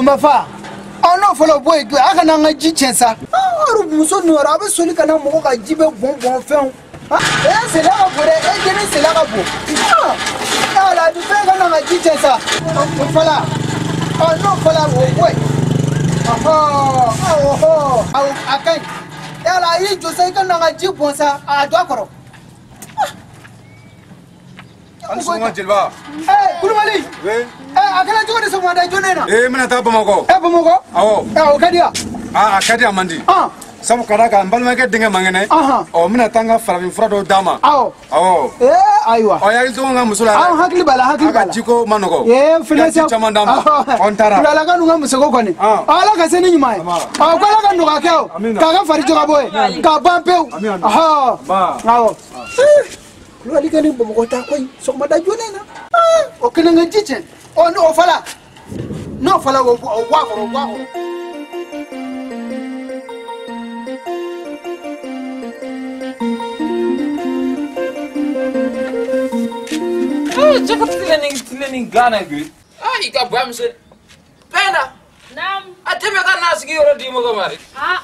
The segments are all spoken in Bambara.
Ma fa n'o fɔlɔ bɔ yen a kana an ka ji tiɲɛ sa muso ninnu yɛrɛ a bɛ soli ka na mɔgɔ ka ji bɛ bɔn bɔn fɛnw e sɛnɛ ka bon dɛ e denni sɛnɛ ka bon ala ni fɛn kana an ka ji tiɲɛ sa o fɔlɔ n'o fɔlɔ o bɔ yen a ka ɲi yala a y'i jɔ sa i ka na an ka ji bɔn sa a don a kɔrɔ. Ani sɔgɔma jeliba. Kulubali. A kɛra cogo di sɔgɔmada joona na. N bɛna taa Bamakɔ. Bamakɔ. Awɔ. O ka di wa. A ka di a man di. Sabu ka d'a kan n balimakɛ denkɛ man kɛnɛ. Ɔ n bɛna taa n ka farafin fura dɔw d'a ma. Awɔ. Awɔ. Ayiwa. Ɔ hakili to n ka muso la. An hakili b'a la hakili b'a la. A ka jiko ma nɔgɔ. Fɛnɛ sa. Caman d'a ma. Ɔ n taara. Kulalaka n'u ka musoko kɔni. Ala ka se ni ɲuman ye. Ɔ ko ala ka nɔgɔya kɛ o. K'a ka fari jɔ ka bɔ yen. K'a ban pewu. Awɔ. Kulubali ka ni Bamakɔ ta koyi sɔgɔmada joona in na o kelen ka ji tiɲɛ ɔ n'o fɔla n'o fɔla o bɔ a kɔrɔ o bɔ a kɔrɔ. Cɛ ka tile ni Gana bi. I ka bonya misɛn. Pɛnda. Naam. A tɛmɛ ka n'a sigi yɔrɔ di mɔgɔ ma dɛ.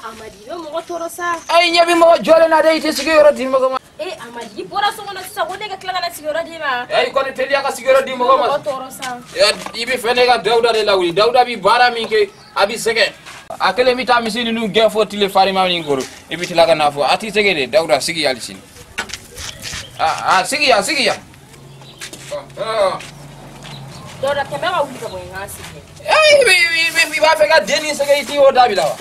Amadi i bɛ mɔgɔ tɔɔrɔ sa. I ɲɛ bɛ mɔgɔ jɔlen na dɛ i tɛ sigi yɔrɔ di mɔgɔ ma. Amadi i bɔra so kɔnɔ sisan ko ne ka tila ka na sigiyɔrɔ d'i ma. I kɔni teliya ka sigiyɔrɔ di mɔgɔ ma. Mɔgɔ tɔɔrɔ sa. I bɛ fɛ ne ka Dawuda de lawuli Dawuda bɛ baara min kɛ a bɛ sɛgɛn. A kelen bɛ taa misi ninnu gɛn fo tile farima min kɔrɔ i bɛ tila ka n'a fɔ a t'i sɛgɛn de Dawuda sigi hali sini. Sigi yan sigi yan. Dawuda tɛmɛ ka wuli ka bɔ yen n k'an sigi. I b'a fɛ ka den nin sɛgɛn i t'i y'o dabila wa.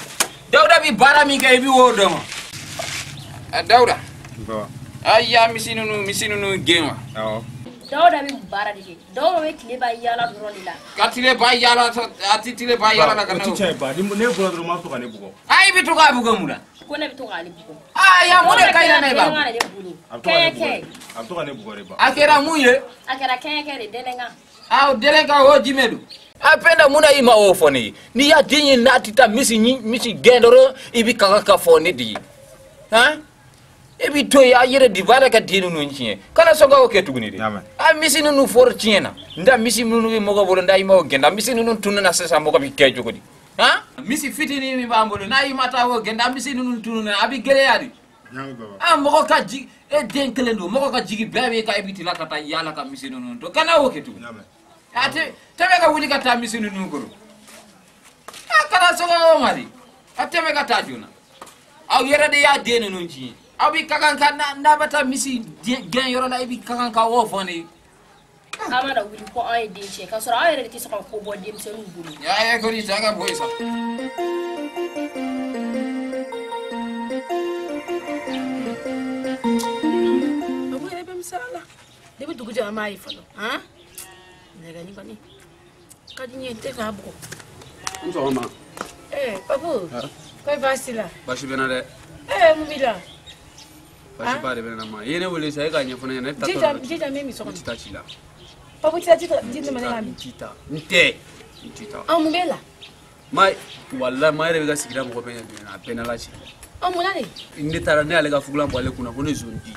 Dawuda bɛ baara min kɛ i bɛ o dɔn wa. Dawuda. A y'a misi ninnu gɛn wa. Awɔ. Dawuda bɛ mun baara de kɛ? Dawuda bɛ tile ban yaala dɔrɔn de la. Ka tile ban yaala a ti tile ban yaala la ka na. O ti tiɲɛ ye ba ni ne bɔra dɔrɔn n b'a fɔ ka ne bugɔ. I bɛ to k'a bugɔ mun na? Ko ne bɛ to k'ale bugɔ. Ya mun de ka ɲi na ne ba? Kɛɲɛkɛ. A bɛ to ka ne bugɔ de ba. A kɛra mun ye? A kɛra kɛɲɛkɛ de dɛnɛnkan. O dɛnɛnkan o jumɛn don? A Pɛnda mun na i ma o fɔ ne ye? N'i y'a den ye n'a ti taa misi gɛn dɔrɔn i bɛ ka kan ka fɔ ne de ye. Han? E b'i to yen a yɛrɛ de b'a la ka den ninnu tiɲɛ kana sɔn ka o kɛ tuguni dɛ. A misi ninnu fɔra tiɲɛ na n da misi minnu bɛ mɔgɔ bolo n da i ma o gɛn da misi ninnu tununna sisan mɔgɔ bɛ kɛ cogo di han misi fitinin min b'an bolo n'a i ma taa o gɛn da misi ninnu tununna a bɛ gɛlɛya de. A mɔgɔ ka jigi e den kelen don mɔgɔ ka jigi bɛɛ bɛ ka e bɛ tila ka taa yaala ka misi ninnu to kana o kɛ tuguni. A tɛ tɛmɛ ka wuli ka taa misi ninnu kɔrɔ. A kana sɔn o ma de a tɛmɛ ka taa joona aw yɛrɛ de y'a den ninnu tiɲɛ. Aw bɛ ka kan ka n'a bɛ taa misi gɛn yɔrɔ la i bɛ ka kan ka o fɔ ne ye. An mana wuli ko an ye den tiɲɛ k'a sɔrɔ aw yɛrɛ de tɛ se ka ko bɔ denmisɛnninw bolo. Kɔni sa ka bɔ yen sa. Babu yɛrɛ bɛ misala la depuis dugu jɛra an m'a ye fɔlɔ han nɛgɛni kɔni ka di n ye n tɛ k'a bugɔ. N sɔgɔma. Babu kɔri baasi la. Baasi bɛ n na dɛ. Mun b'i la. Baasi ba de bɛ ne na ma i ye ne wele sa e k'a ɲɛfɔ ne ɲɛna ne ta jija min so kɔnɔ. N tɛ taa ci la. Papu tɛ taa ji di ma ne ka min. N tɛ taa n tɛ n tɛ taa. Mun b'e la. Ma walahi ma yɛrɛ bɛ ka sigida mɔgɔ bɛɛ ɲɛ bi a bɛɛ n'Ala cɛ. Mun na de. Ne taara ne y'ale ka fugulan bɔ ale kunna ko ne zon di.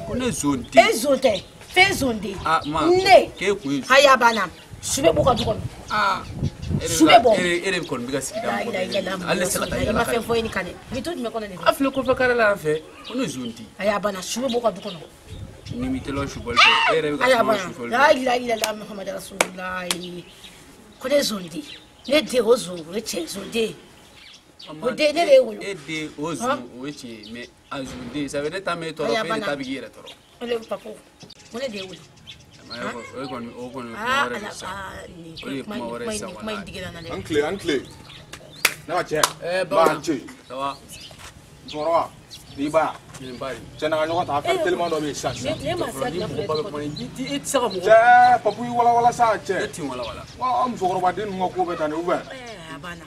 Ko ne zon di. E zon tɛ fɛn zon di. Ma ne. K'e kun ye zon. Haya banna su bɛ bɔ ka du kɔnɔ. Su bɛ bɔ. E de kɔni bɛ ka sigida mɔgɔ bɛɛ ɲɛ. Ale tɛ se ka taa I ma fɛn fɔ e ni kan dɛ. Bi to jumɛn kɔnɔ de. A filɛ kɔfɛ kare la yan fɛ ko ne zon di. Haya banna su bɛ bɔ ka du kɔnɔ. Ni m'i teliya subɔli fɛ e yɛrɛ bɛ ka Haya kuma banna subɔli fɛ. La ilaha illallah Muhammadu rasulullah. Ko ne zon di. Ne den o zon o ye cɛ zon den. O den ne de ye wolo. E den o zon o ye tiɲɛ ye mais a zon den ça veut dire ne ta m'e tɔɔrɔ f'e de ta bɛ k'i yɛrɛ tɔɔrɔ. Ne papu ko ne de ye wolo. O kɔni kuma wɛrɛ de sa. O de ye kuma wɛrɛ sa walayi. An tile an tile. Ne ka cɛ. Ba ça va. Musokɔrɔba n'i ba. Nin ba ye. Cɛ n'an ka ɲɔgɔn ta affaire teliman dɔ bɛ yen sisan sisan. Ne ma se a Ni mɔgɔba bɛ kuma i tɛ se ka mɔgɔ. Cɛ Papu y'i walawala sa cɛ. Ne t'i walawala. Aw musokɔrɔbaden ninnu ka ko bɛ tan de ou bien. A banna.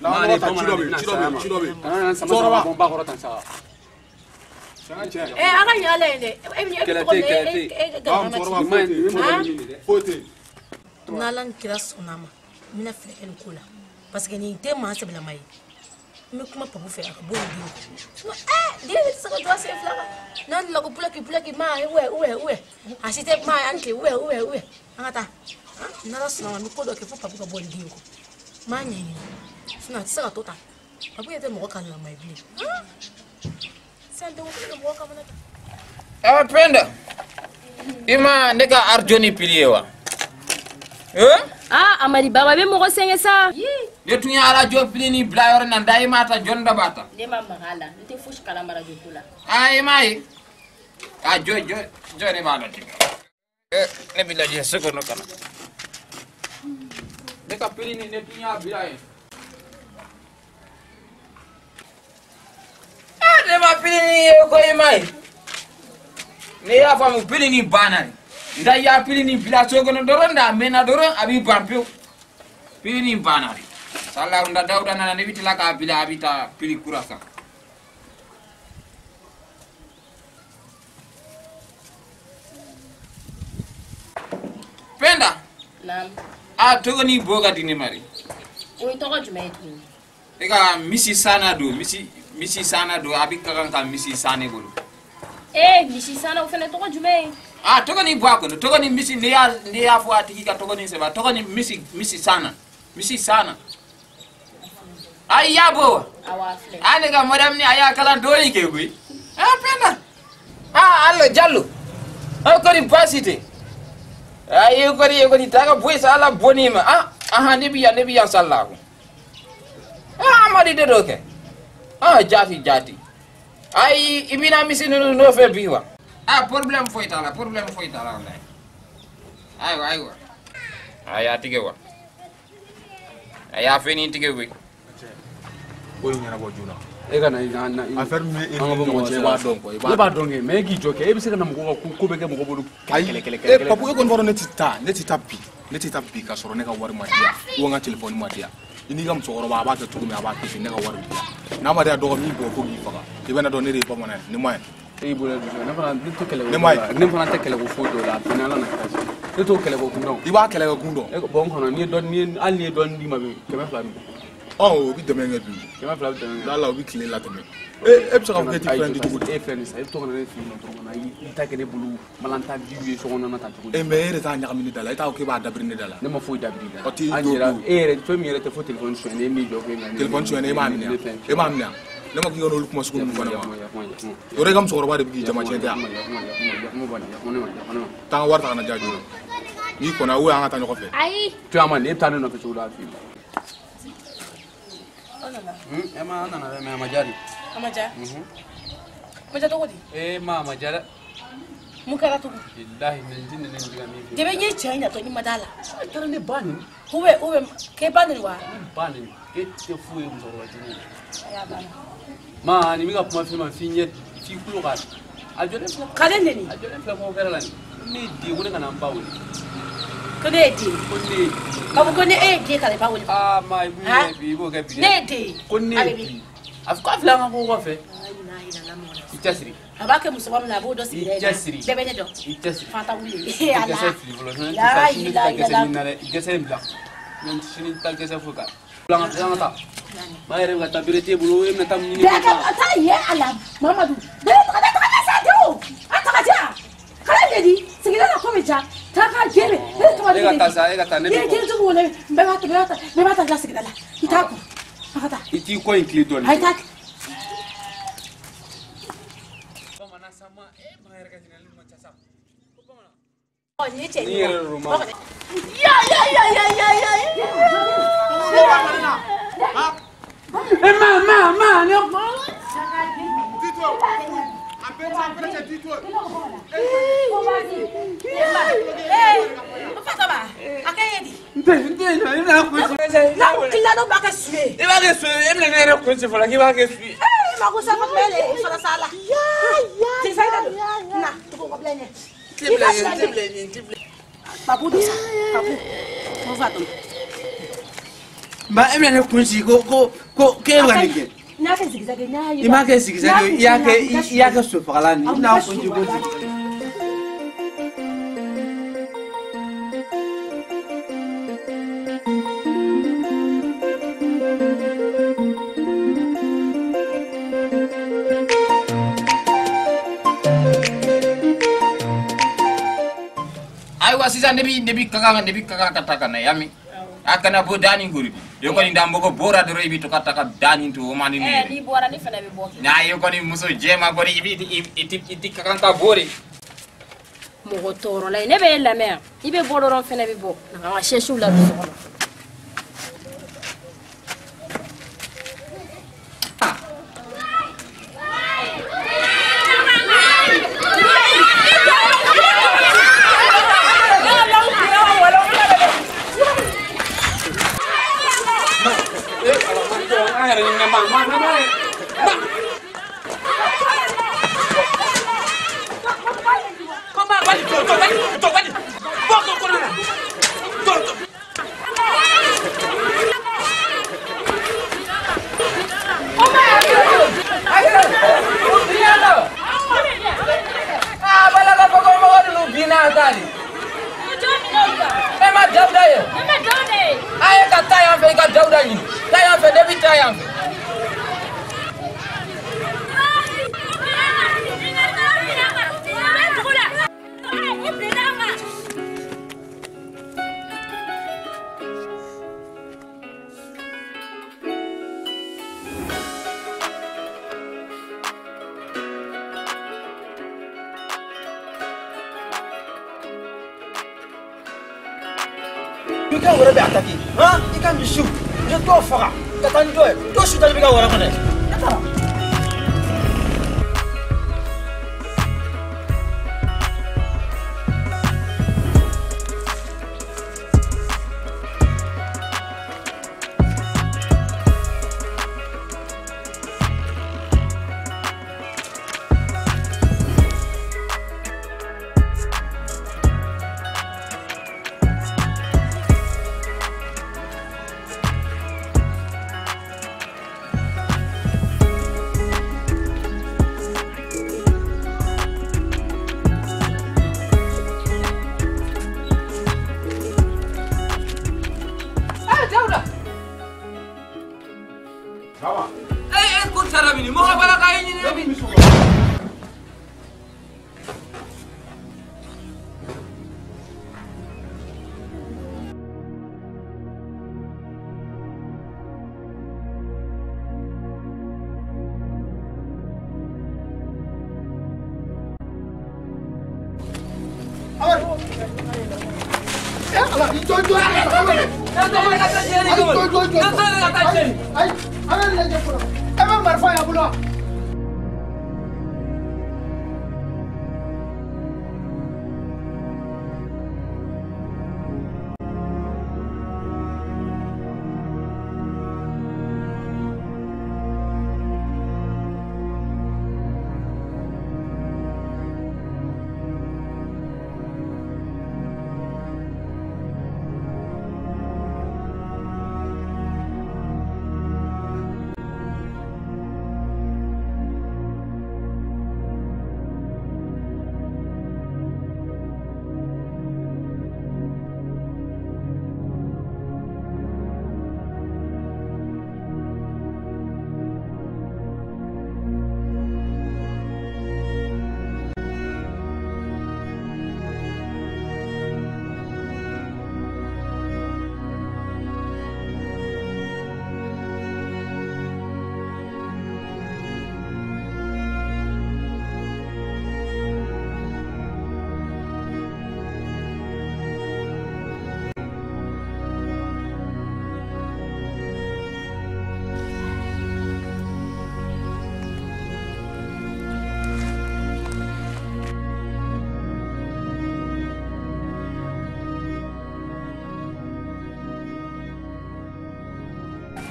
N'an ka ɲɔgɔn ta ci dɔ bɛ yen ci dɔ bɛ yen ci dɔ bɛ yen. Kana na sama sama bɔ n ba kɔrɔ tan sa. Cɛ n ka cɛ. A ka ɲa ala ye dɛ. E bɛ Kɛlɛ tɔgɔ tɛ yen, min kɛlɛ tɛ e yen. e Ba galama musokɔrɔba ci. foyi tɛ yen. Nin ma ɲi nin dɛ. Foyi tɛ yen. N'Ala ni kira sɔnna a ma, n bɛna fɛɛrɛ kɛ nin ko la. Parce que nin tɛ maa sɛbɛlama ye. N bɛ kuma Papu fɛ a ka bɔ nin den kɔ. Sinon den tɛ se ka jɔ a sen fila kan. N'a la ko pulaki pulaki ma uwɛ uwɛ uwɛ. A si tɛ ma an tile uwɛ uwɛ uwɛ. An ka taa. N'Ala sɔnna a ma n bɛ ko dɔ kɛ fo Papu ka bɔ nin den kɔ. N b'a ɲɛɲini. Sinon a tɛ se ka to tan. Papu yɛrɛ tɛ mɔgɔ kanulama ye bilen. Sisan denko kelen bɛ mɔgɔ kamana gan. Penda i ma ne ka arjoni pili ye wa? Ah, Amadi Baba bɛ mɔgɔ sɛgɛn sa. Ne tun ye arajo pili ni bila yɔrɔ na da i m'a ta jɔn dɔ b'a ta. Ne ma maga a la, n tɛ fosi kalama arajo ko la. Ah, i m'a ye. Ah, jɔ jɔ jɔ ne b'a lajɛ. Ne b'i lajɛ so kɔnɔ ka na. Ne ka pili ni ne tun y'a bila yen. Ne ma pili ni ye ko i m'a ye. Ne y'a faamu pili ni banna de. Nda y'a pili ni bila so kɔnɔ dɔrɔn da a mɛnna dɔrɔn a b'i ban pewu. Pili ni banna de. Salaw nda Dawuda nana ne bɛ tila k'a bila a bɛ taa pili kura san. Penda. Naam. A tɔgɔ ni bɔ ka di ne ma de. O ye tɔgɔ jumɛn ye tuguni? E ka misi sanna don misi sanna don a bɛ ka kan ka misi san ne bolo. Misi sanna o fana tɔgɔ jumɛn ye? Ah, tɔgɔ ni bɔ a kɔnɔ tɔgɔ ni misi ne y'a fɔ a tigi ka tɔgɔ ni sɛbɛn tɔgɔ ni misi sanna misi sanna. A y'a bɔ wa? Awɔ a filɛ. A ne ka madame ni a y'a kalan dɔɔni kɛ koyi. Ah Penda. Ah Allo Jallo. Aw kɔni baasi tɛ. Ayi e kɔni taa ka bɔ yen sa Ala bɔn'i ma. Ah ahan ne bɛ yan salila ko. Ah Amadi de dɔ kɛ. Ah jaati. Ayi i bɛna misi ninnu nɔfɛ bi wa? Ah problème foyi t'a la walayi. Ayiwa. A y'a tigɛ wa? A y'a fɛn nin tigɛ koyi. Ko in ɲɛnabɔ joona. E ka na i na affaire min bɛ e ni ɲɔgɔn cɛ i b'a dɔn quoi. Ne b'a dɔn kɛ mais e k'i jɔ kɛ e bɛ se ka na mɔgɔ ka ko bɛ kɛ mɔgɔ bolo kɛlɛ kɛlɛ kɛlɛ. Papu e kɔni b'a dɔn ne tɛ taa bi ka sɔrɔ ne ka wari ma di yan ou n ka téléphone ma di yan. I n'i ka musokɔrɔba a b'a kɛ cogo min a b'a kɛ ten ne ka wari di yan. N'a ma di yan dɔgɔ min bɔ fo k'i faga i bɛna dɔn ne de ye bamanan ye ne ma ye. E y'i bolo dusu ne fana ne tɛ kɛlɛ ko ne ma ye ne fana tɛ kɛlɛ ko foyi dɔn o la a bɛɛ n'Ala na kira cɛ ne t'o kɛlɛ ko kun dɔn. I b'a kɛlɛ kɛ kun dɔn. Bɔn n kɔnɔ n'i ye dɔɔni hali n'i ye dɔɔni d'i ma bi 200 bi. Ɔ o bɛ dɛmɛ kɛ bi. 200 bɛ dɛmɛ kɛ. N'Ala o bɛ tile latɛmɛ. E bɛ se k'a fɔ k'e tɛ fɛn di cogo di. E filɛ nin sisan e bɛ to ka na ne fɛ yen nɔ dɔrɔn ka na i ta kɛ ne bolo malanta di ye so kɔnɔna ta cogo di. Mais e yɛrɛ t'a ɲagami ne da la e t'a fɔ k'e b'a dabiri ne da la. Ne ma foyi dabiri i da la. Ɔ t'i an yɛrɛ e yɛrɛ fɛn min yɛrɛ tɛ fo téléphone sonyɛ e m'i jɔ k'e na. Téléphone sonyɛ e m'a minɛ e m'a minɛ. Ne ma k'i ka n'olu kuma sugu ninnu fɔ ne ma. Yɔrɔ i ka musokɔrɔba de bɛ k'i jama tiɲɛ tɛ yan. Taa n ka wari ta ka na diya joona. N'i kɔnna ou an ka taa ɲɔgɔn fɛ. Ayi. To a ma nin e bɛ taa ne nɔfɛ cogo la a f'i ye. E ma an nana dɛ mais a ma diya de. A ma diya? Ma diya cogo di? Ma a ma diya dɛ. Mun kɛra tugun? Bilahi mais n ti nɛnɛ nin ka min f'i ye. Depi n ye cɛ in natɔ ni ma d'a la. E taara ne ba neni. Ou bien k'e ba neni wa? Ne ba neni e tɛ foyi ye musokɔrɔba jugu ye. Ayi a banna. Ma nin bɛ ka kuma f'i ma f'i ɲɛ f'i tulo k'a a jɔlen filɛ. Ka ne neni. A jɔlen filɛ ko kɛra la nin. Ne ye den ko ne ka na n ba wele. Ko ne ye den. Ko ne ye den. K'a fɔ ko ne e ye den ka na i ba wele. Aa ma i b'u yɛ bi i b'o kɛ bi dɛ. Ne ye den. Ko ne ye den. A fɔ k'a filɛ an ka ko kɔfɛ. I cɛsiri. A b'a kɛ musokɔrɔba min na a b'o dɔn sigida in na. I cɛsiri. Bɛɛ bɛ ne dɔn. I cɛsiri. Fanta wuli. I gɛsɛ fili fɔlɔ sinon ne tɛ taa sini tɛ taa gɛsɛ ɲini na dɛ. I gɛsɛ in bila. Sini tɛ taa gɛsɛ foyi kan. An ka taa. Maa yɛrɛ bɛ ka taa bere t'e bolo e bɛna taa mun ɲini. Bɛɛ ka taa ye a la Mamadu. Bɛɛ taga taga sa denw. A taga diya. Kana neni sigida la ko bɛ ja. Taa ka jere. Ne tɔgɔ E ka taa sa e ka taa ne bɛ bɔ. Ye jeli wele bɛɛ b'a ta bila sigida la. I t'a kun. A ka taa. I t'i kɔ in tile dɔɔnin. Ayi taa. Bamanan sama e maa yɛrɛ ka ɲininkali man ca sa. Ni cɛ Ni yɛrɛ de ma. Ya ya ya ya ya ya. Ma ma ma ne. Tito. Fataba, a kɛ ye di? N tɛ i bɛna kun si. N'a tila dɔ b'a kɛ su ye. I b'a kɛ su ye, e bɛna ne yɛrɛ kun si fɔlɔ k'i b'a kɛ su ye. Ee ma ko sa ko mɛlɛ i fana sa la. Ya ya ya. Na tugu kɔ bila ɲɛ. Ti bila ɲɛ, ti bila. Papu don sa, papu. Mo fa tɔn. Ba e bɛna ne kun si ko k'e bɛ ka nin kɛ. N y'a kɛ zigzag ye, n y'a ye. I m'a kɛ zigzag ye, i y'a kɛ sofagalan de ye. I bɛna kun si ko zigzag. Ayiwa sisan ne bi kakan ka taa ka na yami a kana bɔ dani gori e kɔni da mɔgɔ bɔra dɔrɔn i bɛ to ka taga dani to o man di ne ye. N'i bɔra ne fana bɛ bɔ kɛ. N'a ye kɔni muso jɛma kɔni i bi i ti kakan ka bɔ de. Mɔgɔ tɔɔrɔla ye ne bɛ e lamɛn yan i bɛ bɔ dɔrɔn fana bɛ bɔ na ka sɛsiw ladon so kɔnɔ. I ka wɛrɛ bɛ attaquer han i ka misiw i ye dɔw faga ka taa ni dɔw ye dɔw su dalen bɛ ka wɛrɛ kɔnɔ. Ne taara.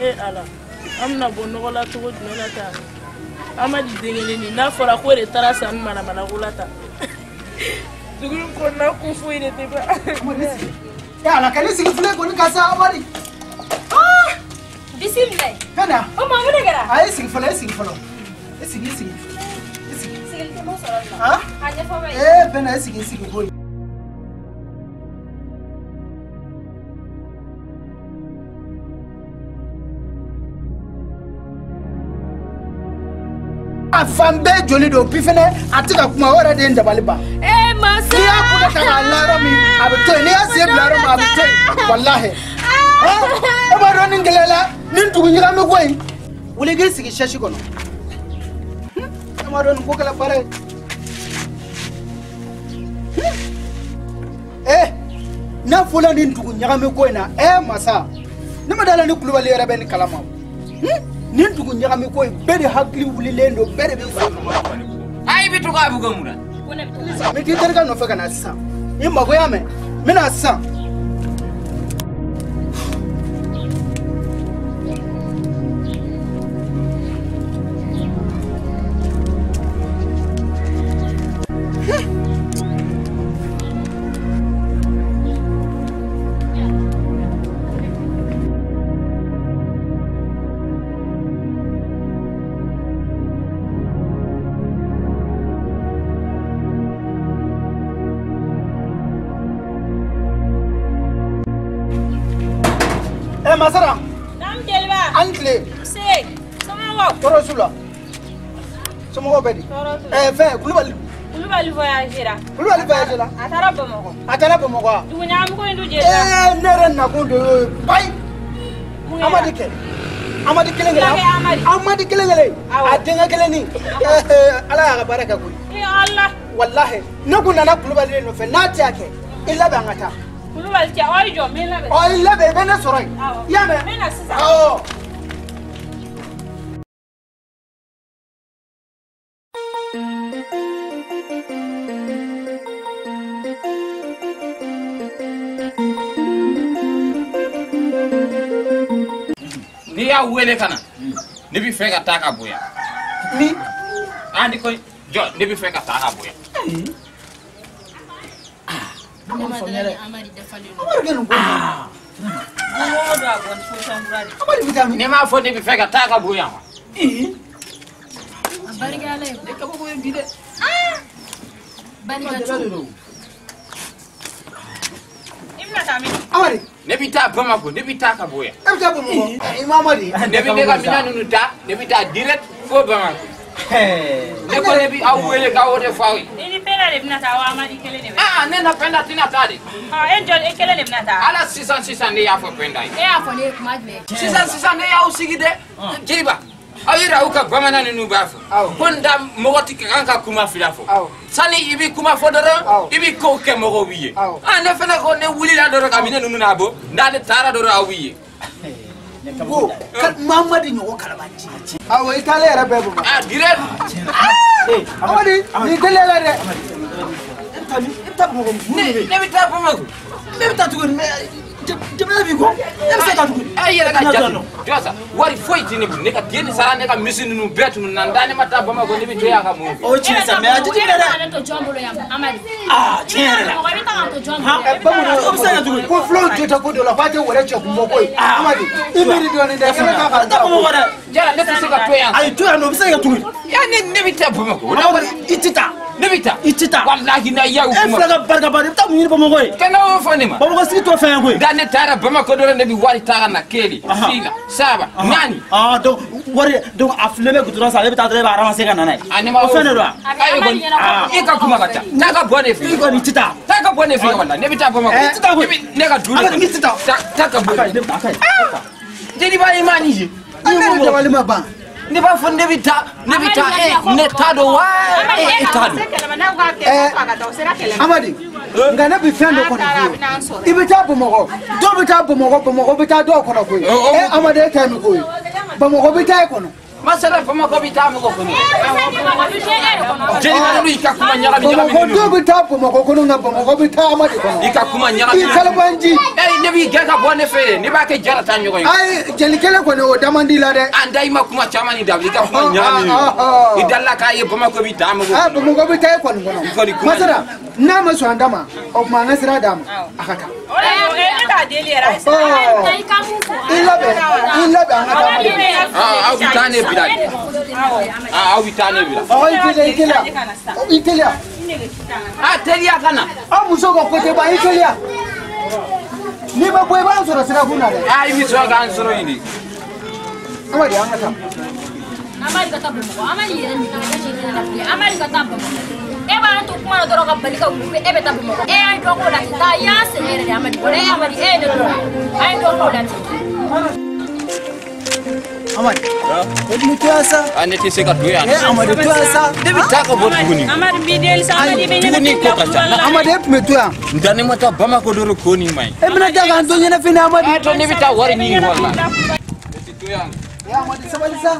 E Ala, an bɛna bɔ nɔgɔ la cogo jumɛn na tan? Amadi den kelen nin n'a fɔra k'o de taara sanni manamanako la tan. Dugu in kɔnɔna ko foyi de tɛ ban. E Ala, ka ne sigi filen kɔni kan sa Amadi. Bisimila. Kana. O ma mun de kɛra? A ye sigi fɔlɔ, e sigi fɔlɔ. E sigi, e sigi. E sigi. Sigili tɛ mun sɔrɔ nin na. Han? A ɲɛfɔ bɛ ye. Ee Bɛna, e sigi, e sigi koyi. A fan bɛɛ joli don bi fɛnɛ a tɛ ka kuma o yɛrɛ de ye n dabali ban. Ee masa. N'i y'a bolo ta k'a la yɔrɔ min a bɛ to yen, n'i y'a sen bila yɔrɔ min a bɛ to yen walahi. E b'a dɔn nin gɛlɛya la nin dugu ɲagami ko in wuli k'i sigi sɛsi kɔnɔ. E b'a dɔn nin ko kɛla baara ye. Ee n'a fɔla nin dugu ɲagami ko in na ee masa ne ma da la ni Kulubali yɛrɛ bɛ nin kalama. Nin dugu ɲagami ko in bɛɛ de hakili wulilen don bɛɛ de bɛ sɔn. Ayi bɛ to k'a bugɔ mun na? N bɛ t'i terikɛ nɔfɛ ka na sisan. I mago y'a mɛn n bɛ na sisan. Masara. Naam jeliba. An tile. Nse. Somɔgɔw. Tɔɔrɔ s'u la. Somɔgɔw bɛ di? Tɔɔrɔ s'u la. Fɛn Kulubali. Kulubali voyagera. Kulubali voyagera. A taara Bamakɔ. A taara Bamakɔ wa? Dugu ɲagami ko in dun jeliba. Ne yɛrɛ nakun de y'o ye bayi. Amadi kɛ. Amadi kelen kelen. Amadi kelen kelen. A denkɛ kelen ni. Ala y'a ka baara kɛ koyi. Ee Ala. Walahi ne kun nana Kulubali de nɔfɛ n'a tɛ a kɛ i labɛn an ka taa. Kulubali cɛ aw ye jɔ n bɛ labɛn. Ɔ i labɛn i bɛ ne sɔrɔ yen. Awɔ. I y'a mɛn? N bɛ na sisan. Awɔ. N'i y'a wele ka na ne bɛ fɛ ka taa ka bonya. Ni. Ah ni ko jɔ ne bɛ fɛ ka taa ka bonya. Ne m'a fɔ ne bɛ fɛ ka taa ka bonya wa. A barika Ala ye. Ne kabako ye bi dɛ. Barika cogo. I bɛna taa min? Amadi. Ne bɛ taa Bamakɔ, ne bɛ taa ka bonya. E bɛ taa Bamakɔ? I ma Amadi. Ne bɛ ne ka minɛn ninnu ta, ne bɛ taa direct fo Bamakɔ. Ne ko ne bɛ aw wele k'aw de fɔ aw ye. I ni Penda de bɛna taa wa Amadi kelen de bɛ? Aa ne na Penda tɛna taa de. Ɔ e jɔn e kelen de bɛna taa? Ala sisan sisan ne y'a fɔ Penda ye. E y'a fɔ ne ye kuma jumɛn? Sisan sisan ne y'aw sigi dɛ. Jeliba aw yɛrɛ aw ka bamanan ninnu b'a fɔ. Ko n da mɔgɔ tɛ kan ka kuma fila fɔ. Sani i bɛ kuma fɔ dɔrɔn i bɛ kow kɛ mɔgɔw ye. Aa ne fana ko ne wulila dɔrɔn ka minɛn ninnu n'a bɔ n'ale taara dɔrɔn aw ye. Ko Mamadi ɲɔgɔn kalabanci. Awɔ i taalen yɛrɛ bɛɛ Bamakɔ. Ah direct. Amadi nin teliya la dɛ. E bɛ taa Bamakɔ. Ne bɛ taa Bamakɔ. Ne bɛ taa cogo di? Jamana b'i kɔ. E bɛ se ka taa cogo di? E yɛrɛ ka jate. Jɔ sa wari foyi tɛ ne bolo ne ka den sara ne ka misi ninnu bɛɛ tunun na n da ne ma taa Bamakɔ ne bɛ to yan ka mun kɛ. O tiɲɛ sa mais a jateminɛ dɛ. E bɛ taa ne to jɔn bolo yan Amadi? Aa tiɲɛ yɛrɛ la. Mɔgɔ i bɛ taa ka to jɔn bolo yan. Bamananw o bɛ se ka kɛ cogo di? Ko filaw jo tɛ ko dɔ la k'a tɛ wɛrɛ cɛ kun bɔ koyi. Amadi i miiri dɔɔnin dɛ kɛnɛ k'a ka taa Bamakɔ dɛ. Jara ne tɛ se ka to yan. Ayi to yan nɔ o bɛ se ka kɛ cogo di? Ya ne bɛ taa Bamakɔ. I tɛ taa. Ne bɛ taa. I tɛ taa. Walahi n'a y'aw kuma. E fila ka barika ban i bɛ taa mun ɲini Bamakɔ ye? Kɛnɛ o fɔ ne ma. Bamakɔ sigi t'o fɛn ye koyi. Nka ne taara Bamakɔ dɔrɔn ne bɛ wari ta ka na kelen fila saba naani. Ah donc wari donc a filen bɛ goudron san ale bɛ taa dɔrɔn e b'a ramasser ka na n'a ye. A ne ma o fɛn de don wa? Ayi kɔni i ka kuma ka ca. Taa ka bɔ ne fɛ yen. I kɔni i tɛ taa. Taa ka bɔ ne fɛ yen walahi ne bɛ taa Bamakɔ. I tɛ taa koyi. Ne ka du de kɔnɔ. I tɛ taa. Taa ka bɔ. A ka ɲi ne bɛ taa a ka ɲi. Jeliba i m'a ni ye. Ne yɛrɛ dabali ma ban. Ne b'a fɔ ne bɛ taa ne bɛ taa e ne t'a dɔn wa e t'a dɔn. Amadi nka ne bɛ fɛn dɔ kɔni f'i ye i bɛ taa Bamakɔ dɔw bɛ taa Bamakɔ Bamakɔ bɛ taa dɔw kɔnɔ koyi e Amadi e ta ye min ko ye Bamakɔ bɛ taa e kɔnɔ. Masala Bamakɔ bɛ taa mɔgɔ kɔnɔ. Jeliba ninnu i ka kuma ɲagami ɲagami. Bamakɔ dɔw bɛ taa Bamakɔ kɔnɔ nka Bamakɔ bɛ taa Amadi kɔnɔ. I ka kuma ɲagami. I kalabanji. Ne b'i gɛn ka bɔ ne fɛ yen ne b'a kɛ jara ta ɲɔgɔn ye. Ayi jeli kelen kɔni o da man di la dɛ. An da i ma kuma caman ni dabila i ka kuma ɲagami. I dalila k'a ye Bamakɔ bɛ taa mɔgɔ kɔnɔ. Bamakɔ bɛ taa e kɔni kɔnɔ. Masala n'a ma sɔn an da ma o tuma an ka sira d'a ma a ka taa. Ne t'a deli yɛrɛ. I labɛn an ka taa Amadi. Aw bɛ taa ne bila de. Aw bɛ taa ne bila. I teliya i teliya. I teliya. Teliya ka na. Aw muso ka ko tɛ ban i teliya. N'i ma bɔ i b'an sɔrɔ sirakun na dɛ. I bɛ sɔrɔ k'an sɔrɔ yen de. Amadi an ka taa. Amadi ka taa Bamakɔ Amadi yɛrɛ nin kana kɛ cɛ la bilen Amadi ka taa Bamakɔ. E b'an to kuma la dɔrɔn ka bali ka wuli e bɛ taa Bamakɔ. E y'an dɔn ko la ten taa i y'an sɛgɛn yɛrɛ de Amadi wala e Amadi e ye ne dɔn an ye dɔn ko la ten. Amadi, e bɛ to yan sa. Ne tɛ se ka to yan. Amadi to yan sa. Ne bɛ taa ka bɔ tuguni. Amadi n b'i deli sa Amadi bɛ tuguni ko ka ca. Amadi e tun bɛ to yan. Nka ne ma taa Bamakɔ dɔrɔn ko nin ma ɲi. E bɛna taa k'an to ɲɛnafin na Amadi. A to ne bɛ taa wari ɲini wari la. Ne tɛ to yan. Amadi sabali sa.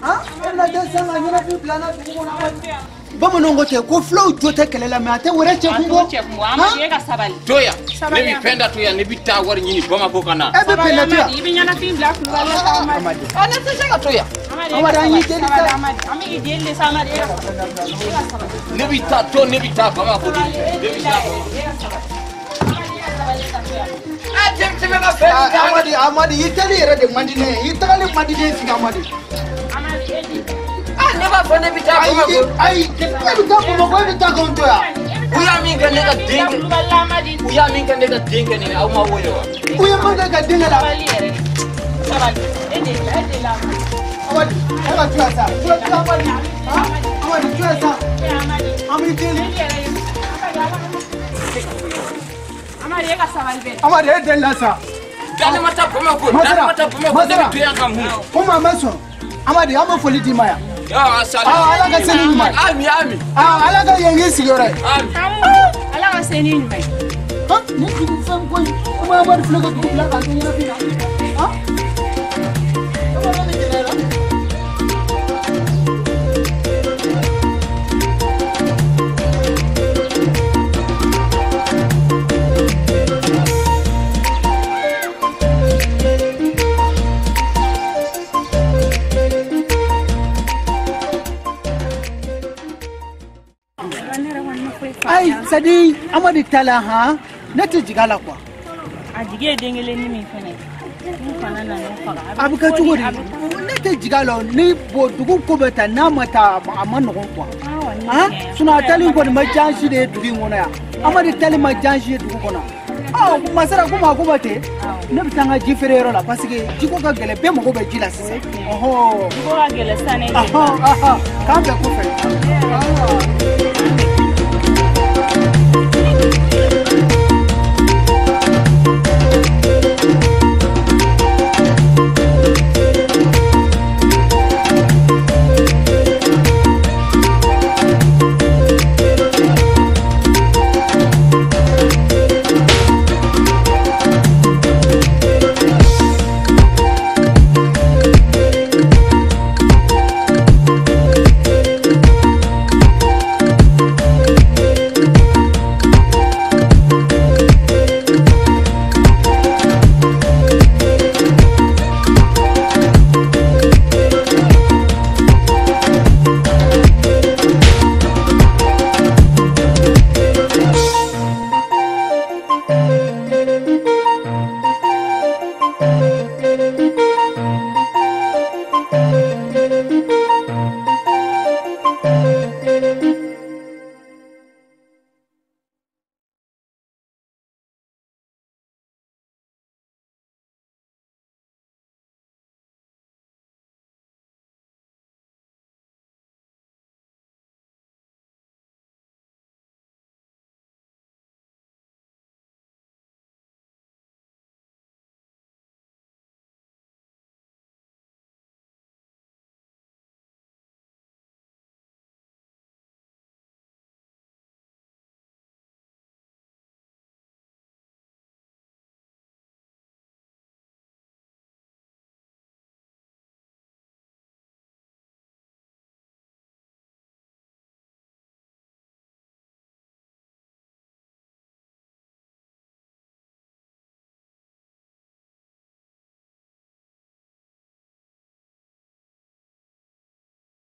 E bɛna taa sisan ka ɲɛnafin bila n na dugu kɔnɔ Amadi. Bamananw ko ten ko filaw jo tɛ kɛlɛ la mɛ a tɛ wɛrɛ cɛ kun bɔ. Amadi e ka sabali. To yan ne bɛ fɛn da to yan ne bɛ taa wari ɲini Bamakɔ ka na. E bɛ fɛn da to yan. I bɛ ɲɛnafin bila kulubali la Amadi. Ne tɛ se ka to yan. Amadi an y'i deli sa. Amadi an bɛ k'i deli de sa Amadi e ka sabali. Ne bɛ taa to ne bɛ taa Bamakɔ de ne bɛ taa. Denmisɛn ka fɛn ta. Amadi Amadi i teli yɛrɛ de man di ne ye i tagali man di ne ye sigi Amadi. Ne b'a fɔ ne bɛ taa Bamakɔ. Ayi e bɛ taa Bamakɔ e bɛ taa k'anw to yan. U y'a min kɛ ne ka den kɛ. U y'a min kɛ ne ka den kɛ nin ye aw ma wele wa. U ye min kɛ ka den kɛ la. Sabali e de la. Amadi e ka to yan sa. To Amadi. Amadi to yan sa. An b'i deli. Amadi e ka sabali bɛ. Amadi e delila sa. Ne ma taa Bamakɔ. Ne ma taa Bamakɔ ne bɛ to yan ka mun. Komi a ma sɔn Amadi an bɛ foli d'i ma yan. Ala ka se ni ɲuman ye. Ami ami. Ala ka yen k'i sigiyɔrɔ ye. Ala ka se ni ɲuman ye. Nin dugu fɛn ko in komi Amadi filɛ ka dugu bila k'a to ɲɛnafin na. Ayi c'est-à-dire Amadi ta la han ne tɛ jigin a la quoi. A jigi ye den kelen ni min fɛnɛ ye n'u kana na n'o faga. A bɛ kɛ cogo di ne tɛ jigin a la ni bon dugu ko bɛ ta n'a ma taa a ma nɔgɔn quoi. Sinon a taali kɔni ma diya si de ye dugu in kɔnɔ yan Amadi taali ma diya si ye dugu kɔnɔ. Masara komi a ko ma ten ne bɛ taa n ka ji feere yɔrɔ la parce que jiko ka gɛlɛn bɛɛ mago bɛ ji la sisan. Jiko ka gɛlɛn sisan ne. K'an bɛn kɔfɛ.